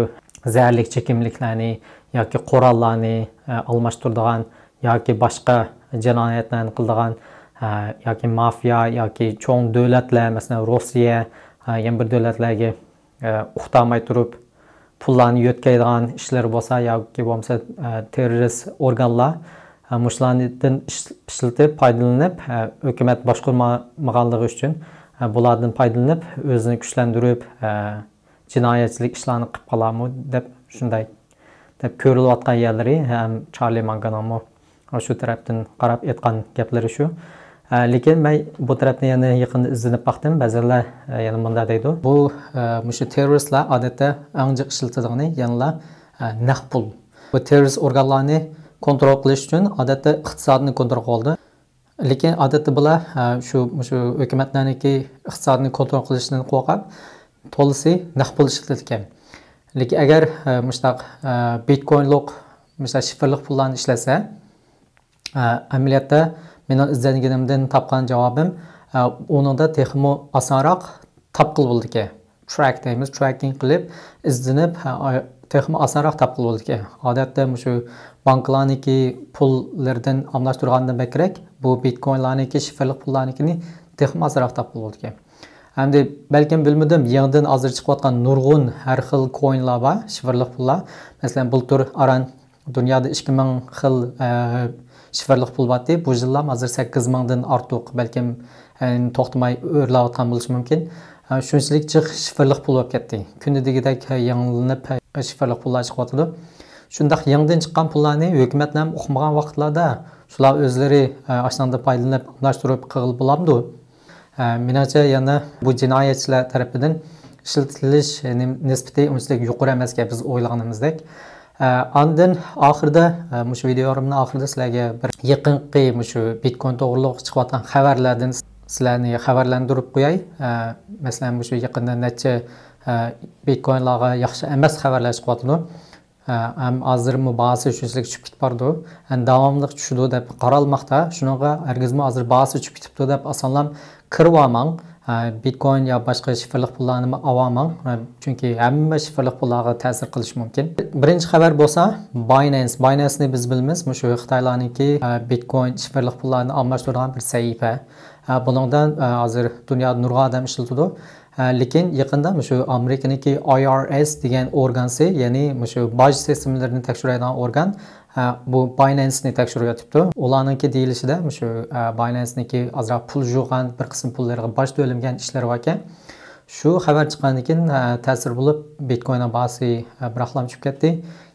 زەھەرلىك چېكىملىكلەرنى ياكى قوراللارنى، ئە، ئالماشتۇرىدىغان ياكى باشقا جىنايەتلەرنى قىلىدىغان، ئە، ياكى مافىيا ياكى چوڭ دۆلەتلەر، مەسىلەن، روسىيە، ئە، يەنە بىر دۆلەتلەرگە، ئە، ئۇقتۇرماي تۇرۇپ پۇللارنى يۆتكەيدىغان ئىشلىرى بولسا ياكى بولمىسا، ئە، تېررورىست ئورگانلار، مۇشۇلاردىن ئىشلىتىپ پايدىلىنىپ، ھۆكۈمەت باشقۇرمىغانلىقى ئۈچۈن، بۇلاردىن پايدىلىنىپ ئۆزىنى كۈچلەندۈرۈپ، جىنايەتچىلىك ئىشلارنى قىلىپ قالارمۇ دەپ، شۇنداق دەپ كۆرۈلۈۋاتقان يەرلىرى ھەم چارلى مانگانىڭمۇ شۇ تەرەپتىن قاراپ ئېيتقان گەپلىرى شۇ. لېكىن مەن بۇ تەرەپنى يەنە يېقىندا ئىزدىنىپ باقتىم. بەزىلەر يەنە مۇنداق دەيدۇ، بۇ مۇشۇ تېررورىستلار ئادەتتە ئەڭ جىق ئىشلىتىدىغىنى يەنىلا نەق پۇل. بۇ تېررورىست ئورگانلارنى كونترول قىلىش ئۈچۈن ئادەتتە ئىقتىسادنى كونترول قىلىدۇ. لېكىن ئادەتتە بۇلار شۇ مۇشۇ ھۆكۈمەتلەرنىڭكى ئىقتىسادنى كونترول قىلىشىدىن قورقۇپ، تولىسى نەق پۇل ئىشلىتىدىكەن. لېكىن ئەگەر مۇشۇنداق بىتكوينلۇق، مۇشۇنداق شىفىرلىق پۇللارنى ئىشلەتسە، ئەمەلىيەتتە مېنىڭ ئىزدەنگىنىمدىن تاپقان جاۋابىم، ئۇنىڭدا تېخىمۇ ئاسانراق تاپقىلى بولىدىكەن. تراك دەيمىز، تراكىنگ قىلىپ، ئىزدىنىپ، تېخىمۇ ئاسانراق تاپقىلى بولىدىكەن. ئادەتتە مۇشۇ بانكىلارنىڭكى پۇللىرىدىن ئالماشتۇرغاندىن بەكرەك، بۇ بىتكوينلارنىڭكى، شىفىرلىق پۇللارنىڭكىنى تېخىمۇ ئاسانراق تاپقىلى بولىدىكەن. ئەمدى بەلكىم بىلمىدىم، يېڭىدىن ھازىر چىقىۋاتقان نۇرغۇن ھەر خىل كوينلار بار، شىفىرلىق پۇللار. مەسىلەن، بۇلتۇر ئاران دۇنيادا ئىككى مىڭ خىل شىفىرلىق پۇل بارتى. بۇ يىللام ھازىر سەككىز مىڭدىن ئارتۇق، بەلكىم توختىماي ئۆرلەۋاتقان بولۇشى مۇمكىن. شۇنچىلىك جىق شىفىرلىق پۇل بولۇپ كەتتى. كۈندە دېگۈدەك يېڭىلىنىپ شىفىرلىق پۇللار چىقىۋاتىدۇ. شۇنداق يېڭىدىن چىققان پۇللارنى ھۆكۈمەتلەر ئۇقمىغان ۋاقىتلاردا شۇلار ئۆزلىرى ئاشۇنداق پايدىلىنىپ ئالماشتۇرۇپ قىلغىلى بولامدۇ؟ مېنىڭچە، يەنە بۇ جىنايەتچىلەر تەرىپىدىن ئىشلىتىلىش نىسبىتى ئۇنچىلىك يۇقىرى ئەمەسكەن، بىز ئويلىغىنىمىزدەك. ئاندىن ئاخىرىدا، مۇشۇ ۋىدېئولىرىمنىڭ ئاخىرىدا سىلەرگە بىر يېقىنقى مۇشۇ بىتكوين توغرۇلۇق چىقىۋاتقان خەۋەرلەردىن سىلەرنى خەۋەرلەندۈرۈپ قوياي. مەسىلەن، مۇشۇ يېقىندا نەچچە بىتكوينلارغا ياخشى ئەمەس خەۋەرلەر چىقىۋاتىدۇ. ھەم ھازىرمۇ باھاسى شۇنچىلىك چۈشۈپ كېتىپ بارىدۇ. ھەم داۋاملىق چۈشىدۇ دەپ قارالماقتا. شۇنىڭغا ھەرگىزمۇ ھازىر باھاسى چۈشۈپ كېتىپتۇ دەپ ئاسانلا كىرىۋالماڭ. بىتكوين يا باشقا شىفىرلىق پۇللارنى ئاۋالماڭ. چۈنكى ھەممە شىفىرلىق پۇللارغا تەسىر قىلىشى مۇمكىن. بىرىنچى خەۋەر بولسا باينانس. باينانسنى بىز بىلىمىز، مۇشۇ خىتايلارنىڭكى بىتكوين شىفىرلىق پۇللارنى ئالماشتۇرىدىغان بىر سەھىپە. بۇنىڭدا ھازىر دۇنيادا نۇرغۇن ئادەم ئىشلىتىدۇ. ھە، لېكىن يېقىندا مۇشۇ ئامېرىكىنىڭكى ئاي ئار ئېس دېگەن ئورگانسى، يەنى مۇشۇ باج سىستېمىلىرىنى تەكشۈرىدىغان ئورگان، ھە، بۇ باينانسنى تەكشۈرۈۋېتىپتۇ. ئۇلارنىڭكى دېيىلىشىدە، مۇشۇ، ھە، باينانسنىڭكى ئازراق پۇل يۇغان، بىر قىسىم پۇللىرىغا باج تۆلىمىگەن ئىشلىرى باركەن. شۇ خەۋەر چىققاندىن كېيىن، ھە، تەسىر بولۇپ، بىتكويننىڭ باھاسى، ھە، بىراقلا چۈشۈپ كەتتى.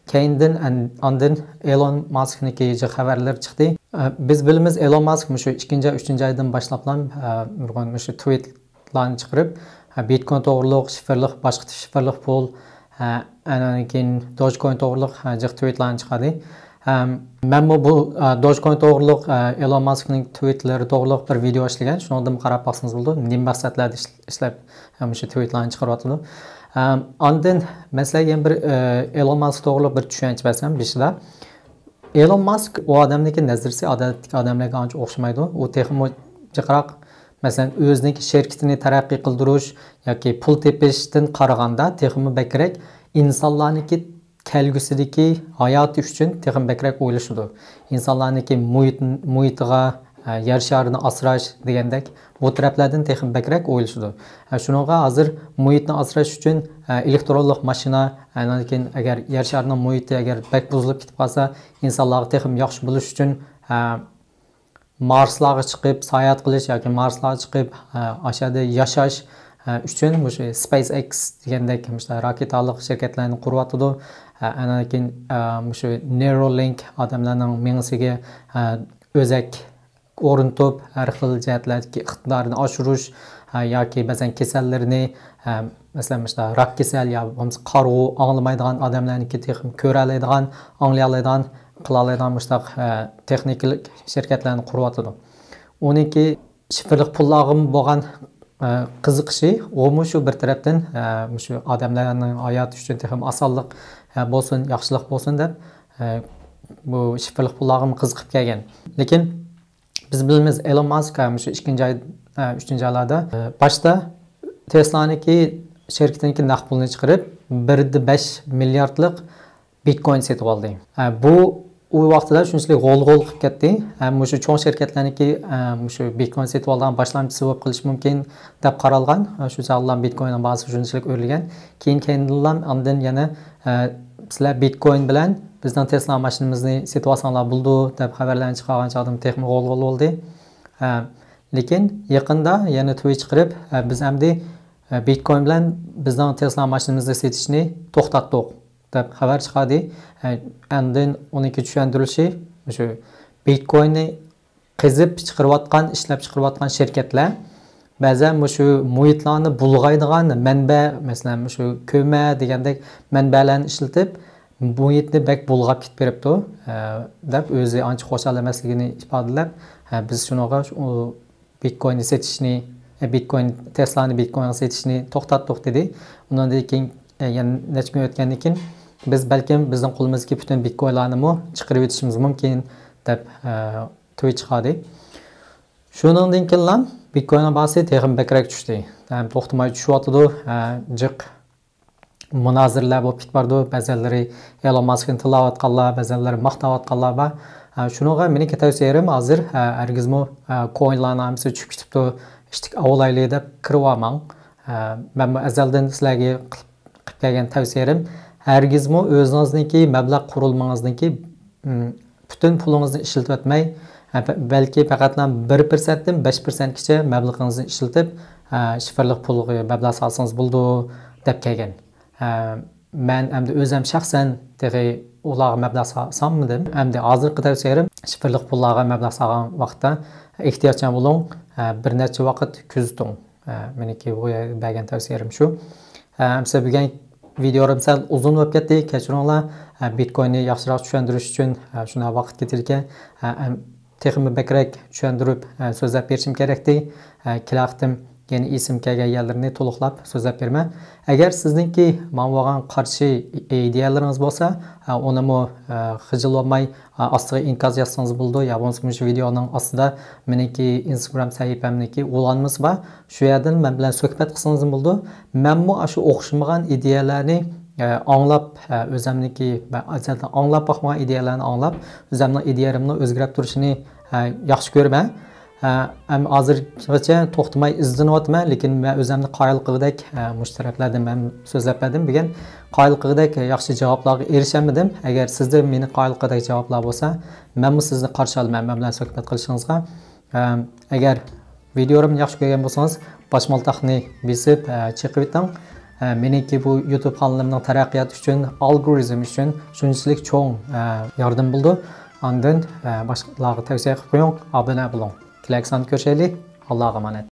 كەينىدىن ئەن-، ئاندىن ئېلون ماسكنىڭكى خەۋەرلىرى چىقتى. ھە، بىز بىلىمىز، ئېلون ماسك مۇشۇ ئىككىنچى ئاي، ئۈچىنچى ئايدىن باشلاپلا، ھە، نۇرغۇن مۇشۇ تۋىت لارنى چىقىرىپ، ھە، بىتكوين توغرۇلۇق، شىفىرلىق، باشقا شىفىرلىق پۇل، ھە، ئاندىن كېيىن دوجكوين توغرۇلۇق، ھە، جىق تۋىتلارنى چىقاردى. ھە، مەنمۇ بۇ، ھە، دوجكوين توغرۇلۇق، ھە، ئېلون ماسكنىڭ تۋىتلىرى توغرۇلۇق بىر ۋىدېئو ئىشلىگەن. شۇنىڭدىن قاراپ باقسىڭىز بولىدۇ. نېمە مەقسەتلەردە ئىش-، ئىشلەپ، ھە، مۇشۇ تۋىتلارنى چىقىرىۋاتىدۇ. ھە، ئاندىن مەن سىلەرگە يەنە بىر، ھە، ئېلون ماسك توغرۇلۇق بىر چۈشەنچە بەرسەم، بېشىدا. ئېلون ماسك ئۇ ئادەمنىڭكى نەزەرىيىسى ئادەتتىكى ئادەملەرگە ئانچە ئوخشىمايدۇ. ئۇ تېخىمۇ جىقراق، مەسىلەن، ئۆزىنىڭكى شىركىتىنى تەرەققىي قىلدۇرۇش ياكى پۇل تېپىشتىن قارىغاندا تېخىمۇ بەكرەك ئىنسانلارنىڭكى كەلگۈسىدىكى ھاياتى ئۈچۈن تېخىمۇ بەكرەك ئويلىشىدۇ. ئىنسانلارنىڭكى مۇھىت-، مۇھىتىغا، ئە، يەر شارىنى ئاسراش دېگەندەك بۇ تەرەپلەردىن تېخىمۇ بەكرەك ئويلىشىدۇ. ئە، شۇنىڭغا ھازىر مۇھىتنى ئاسراش ئۈچۈن، ئە، ئېلېكترونلۇق ماشىنا، ئاندىن كېيىن ئەگەر يەر شارىنىڭ مۇھىتى ئەگەر بەك بۇزۇلۇپ كېتىپ قالسا، ئىنسانلارغا تېخىمۇ ياخشى بولۇش ئۈچۈن، ئە، مارسلارغا چىقىپ ساياھەت قىلىش ياكى مارسلارغا چىقىپ، ئە، ئاشۇ يەردە ياشاش، ئە، ئۈچۈن مۇشۇ سپەيس ئېكس دېگەندەك مۇشۇ راكېتالىق شىركەتلەرنى قۇرۇۋاتىدۇ. ئە، ئاندىن كېيىن، ئە، مۇشۇ نېرولىنك ئادەملەرنىڭ مېڭىسىگە، ئە، ئۆزەك ئورنىتىپ، ھەر خىل جەھەتلەردىكى ئىقتىدارىنى ئاشۇرۇش، ھە، ياكى بەزەن كېسەللىرىنى، ھە، مەسىلەن، مۇشۇنداق راك كېسەل يا بولمىسا قارىغۇ، ئاڭلىمايدىغان ئادەملەرنىڭكى تېخىمۇ كۆرەلەيدىغان، ئاڭلىيالايدىغان، قىلالايدىغان مۇشۇنداق، ھە، تېخنىكىلىق شىركەتلەرنى قۇرۇۋاتىدۇ. ئۇنىڭكى شىفىرلىق پۇللارغىمۇ بولغان، ھە، قىزىقىشى، ئۇمۇ شۇ بىر تەرەپتىن، ھە، مۇشۇ ئادەملەرنىڭ ھاياتى ئۈچۈن تېخىمۇ ئاسانلىق، ھە، بولسۇن، ياخشىلىق بولسۇن دەپ، ھە، بۇ شىفىرلىق پۇللارغىمۇ قىزىقىپ كەلگەن. لېكىن بىز بىلىمىز، ئېلون ماسك، ھە، مۇشۇ ئىككىنچى ئاي، ھە، ئۈچىنچى ئايلاردا، ھە، باشتا تېسلانىڭكى شىركىتىنىڭكى نەق پۇلىنى چىقىرىپ، بىر دە بەش مىلياردلىق بىتكوين سېتىپ ئالدى. ھە، بۇ ئۇ ۋاقتىدا شۇنچىلىك غول-غول قىلىپ كەتتى. ھەم مۇشۇ چوڭ شىركەتلەرنىڭكى، ئە، مۇشۇ بىتكوين سېتىۋالىدىغان باشلامچىسى بولۇپ قېلىشى مۇمكىن دەپ قارالغان. ئە، شۇ چاغلار بىتكويننىڭ باھاسى شۇنچىلىك ئۆرلىگەن. كېيىن كەينىدىنلا ئاندىن يەنە، ئە، سىلەر بىتكوين بىلەن بىزنىڭ تېسلا ماشىنىمىزنى سېتىۋالساڭلار بولىدۇ دەپ خەۋەرلەرنى چىقارغان چاغدىمۇ تېخىمۇ غول-غول بولدى. ئە، لېكىن يېقىندا يەنە توي چىقىرىپ، ئە، بىز ئەمدى، ئە، بىتكوين بىلەن بىزنىڭ تېسلا ماشىنىمىزنى سېتىشنى توختاتتۇق دەپ خەۋەر چىقاردى. ئە، ئاندىن ئۇنىڭكى چۈشەندۈرۈشى، مۇشۇ بىتكويننى قېزىپ چىقىرىۋاتقان، ئىشلەپ چىقىرىۋاتقان شىركەتلەر بەزەن مۇشۇ مۇھىتلارنى بۇلغايدىغان مەنبە، مەسىلەن، مۇشۇ كۆمە دېگەندەك مەنبەلەرنى ئىشلىتىپ، مۇھىتنى بەك بۇلغاپ كېتىپ بېرىپتۇ، ئە، دەپ ئۆزى ئانچە خۇشال ئەمەسلىكىنى ئىپادىلەپ، ئە، بىز شۇنىڭغا شۇ، ئۇ بىتكويننى سېتىشنى، ئە، بىتكوين، تېسلانى بىتكوينغا سېتىشنى توختاتتۇق دېدى. ئۇنىڭدىن كېيىن، ئە، يەنە نەچچە كۈن ئۆتكەندىن كېيىن بىز بەلكىم بىزنىڭ قولىمىزدىكى پۈتۈن بىتكوينلارنىمۇ چىقىرىۋېتىشىمىز مۇمكىن دەپ، ئە، توي چىقاردى. شۇنىڭدىن كېيىنلا بىتكويننىڭ باھاسى تېخىمۇ بەكرەك چۈشتى. ھەم توختىماي چۈشۈۋاتىدۇ. ھە، جىق مۇنازىرىلەر بولۇپ كېتىپ بارىدۇ. بەزەنلىرى ئېلون ماسكنى تىللاۋاتقانلار، بەزەنلىرى ماختاۋاتقانلار بار. ھە، شۇنىڭغا مېنىڭكى تەۋسىيەم ھازىر، ھە، ھەرگىزمۇ، ھە، كوينلارنىڭ ھەممىسى چۈشۈپ كېتىپتۇ، ئىشتىك ئاۋۇلايلى دەپ كىرىۋالماڭ. ھە، مەنمۇ ئەزەلدىن سىلەرگە قىلىپ قىلىپ كەلگەن تەۋسىيەم، ھەرگىزمۇ ئۆزىڭىزنىڭكى مەبلەغ قۇرۇلمىڭىزنىڭكى، ئىم، پۈتۈن پۇلىڭىزنى ئىشلىتىۋەتمەي، ھە، بە-، بەلكى پەقەتلا بىر پىرسەنتتىن بەش پىرسەنتكىچە مەبلىغىڭىزنى ئىشلىتىپ، ھە، شىفىرلىق پۇلغا مەبلەغ سالسىڭىز بولىدۇ، دەپ كەلگەن. ھە، مەن ئەمدى ئۆزۈم شەخسەن تېخى ئۇلارغا مەبلەغ سا-، سالمىدىم. ئەمدى ھازىرقى تەۋسىيەم، شىفىرلىق پۇللارغا مەبلەغ سالغان ۋاقىتتا ئېھتىياتچان بولۇڭ، ھە، بىر نەچچە ۋاقىت كۆزىتىڭ. ھە، مېنىڭكى بۇ يەردە بەرگەن تەۋسىيەم شۇ. ھە، ئەمسە بۈگۈن ۋىدېيوم سەل ئۇزۇن بولۇپ كەتتى، كەچۈرۈڭلار. ھە، بىتكويننى ياخشىراق چۈشەندۈرۈش ئۈچۈن، ھە، شۇنداق ۋاقىت كېتىدىكەن. ھە، ئەم، تېخىمۇ بەكرەك چۈشەندۈرۈپ، ھە، سۆزلەپ بېرىشىم كېرەكتى. ھە، كېلەر قېتىم يەنە ئېسىمگە كەلگەن يەرلىرىنى تولۇقلاپ سۆزلەپ بېرىمەن. ئەگەر سىزنىڭكى ماڭا بولغان قارشى ئىدىيەلىرىڭىز بولسا، ھە، ئۇنىمۇ، ھە، خىجىل بولماي، ئاستىغا ئىنكاس يازسىڭىز بولىدۇ، يا بولمىسا مۇشۇ ۋىدېيونىڭ ئاستىدا مېنىڭكى ئىنستاگرام سەھىپەمنىڭكى ئۇلانمىسى بار. شۇ يەردىن مەن بىلەن سۆھبەت قىلسىڭىز بولىدۇ. مەنمۇ ئاشۇ ئوخشىمىغان ئىدىيەلەرنى، ئە، ئاڭلاپ، ئە، ئۆزەمنىڭكى، مەن ئەزەلدىن ئاڭلاپ باقمىغان ئىدىيەلەرنى ئاڭلاپ، ئۆزەمنىڭ ئىدىيەلىرىمنى ئۆزگەرتىپ تۇرۇشىنى، ئە، ياخشى كۆرىمەن. ئە، ئەم، ھازىرغىچە توختىماي ئىزدىنىۋاتىمەن، لېكىن مەن ئۆزەمنى قايىل قىلغۇدەك، ئە، مۇشۇ تەرەپلەردىن مەن سۆزلەپ بەردىم. بۈگۈن قايىل قىلغۇدەك ياخشى جاۋابلارغا ئېرىشەلمىدىم. ئەگەر سىزدە مېنى قايىل قىلغۇدەك جاۋابلار بولسا، مەنمۇ سىزنى قارشى ئالىمەن، مەن بىلەن سۆھبەت قىلىشىڭىزغا. ئەم، ئەگەر ۋىدېيولىرىمنى ياخشى كۆرگەن بولسىڭىز، باشمالتاقنى بېسىپ، ئە، چېقىۋېتىڭ. ئە، مېنىڭكى بۇ يۇتۇب قانىلىمنىڭ تەرەققىياتى ئۈچۈن، ئالگورىزم ئۈچۈن شۇنچىلىك چوڭ، ئە، ياردىمى بولىدۇ. ئاندىن، ئە، باشقىلارغا تەۋسىيە قىلىپ قويۇڭ، ئابۇنە بولۇڭ. كېلەركى ساندا كۆرۈشەيلى. ئاللاغا ئامانەت.